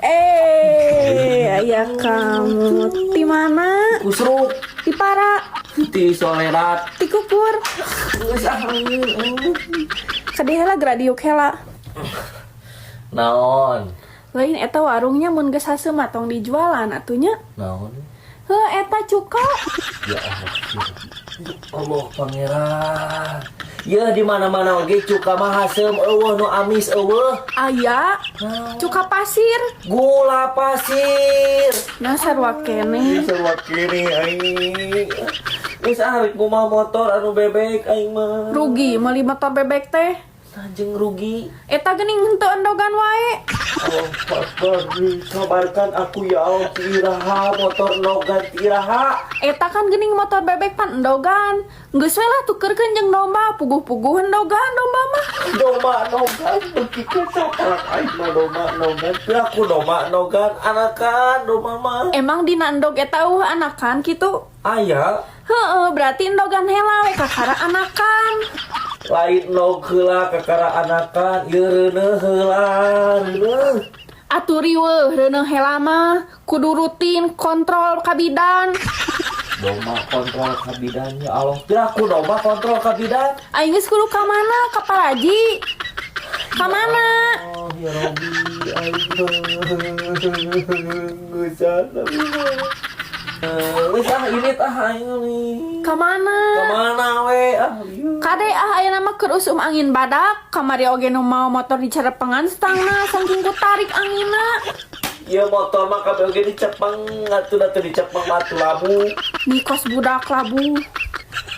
Eh, ayah kamu di mana? Kusruk. Di para, Di solerat. Di kukur. Geus ah. Kadieu heula, geura diuk heula. Naon? Lain, eta warungnya mun geus haseum mah tong dijualan atuh nya. Naon? Heuh, eta cuka. Ya Allah. Ya Allah, Pangeran. Ya, di mana-mana oge cuka mah haseum, euweuh nu amis, euweuh. Aya cuka pasir. Gula pasir. Nah, sarua keneh. Sarua keneh aing. Geus ah, rek kumaha motor anu bebek aing mah. Rugi meuli motor bebek teh. Anjing, rugi. Eta geuning henteu endogan wae. Allah Akbar, kabarkan aku ya Allah, ti iraha motor endogan, ti iraha? Eta kan geuning motor bebek pan endogan. Geus we lah, tukerkeun jeung domba, puguh-puguh endogan domba mah. Domba endogan, beuki kecaprak aing mah domba endogan. Aku domba endogan, anakan domba mah. Emang dina endog eta euweuh anakan kitu? Aya. Heeh, berarti endogan heula we kakara anakan. Lain endog heula kakara anakan, ieu reuneuh heula, reuneuh. Atuh riweuh reuneuh heula mah, kudu rutin kontrol ka bidan. Domba kontrol ka bidan, ya Allah. Aku domba kontrol ka bidan. Aing geus kudu ka mana? Ka paraji? Ka mana? Oh, ya Robi, aing geus. Wis ah, ini ah, aing nih. Ka mana? Kemana we ah, ieu. Kade ah, aya nama keur usum angin badak, kamari oge nu mau motor dicerepengan stangna saking ku tarik anginna. Ieu motor mah kabeh oge dicepeng atuh, da teu dicepeng batu labuh. Ni kos budak labuh.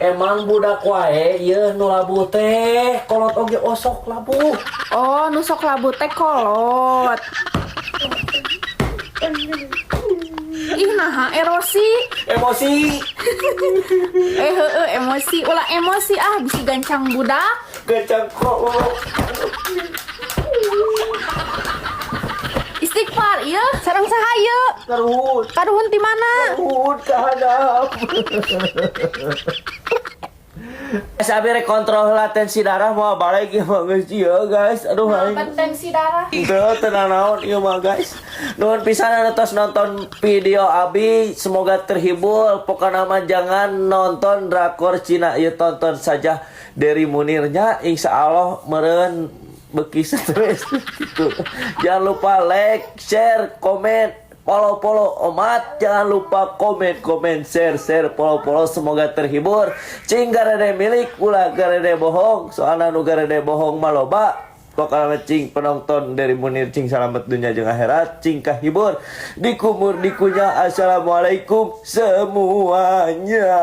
Emang budak wae ieu nu labuh teh, kolot oge osok labuh. Oh, nu sok labuh teh kolot. Ih, naha erosi? Emosi. Eh, heueuh, emosi. Ulah emosi ah, bisi gancang budak. Gancang kolot. Istighfar ieu, sareng saha ieu? Karuhun. Karuhun ti mana? Karuhun ka handap. Abi rek kontrol heula tensi darah, mau balik ieu mah, geus ieu, guys. Aduh, aing. Tensi darah. Teu tenang naon ieu mah, guys. Nuhun pisan anu tos nonton video abi, semoga terhibur. Pokoknya mah jangan nonton drakor Cina ieu, tonton saja dari Munirnya, insya Allah meureun beuki stres gitu. Jangan lupa like, share, komen, follow follow omat. Jangan lupa komen komen, share share, follow follow. Semoga terhibur. Cing garede milik, ulah garede bohong, soalnya nu garede bohong mah loba. Pokoknya cing penonton dari Munir cing selamat dunia jeung akhirat, cing kahibur, dikumur dikunyah. Assalamualaikum semuanya.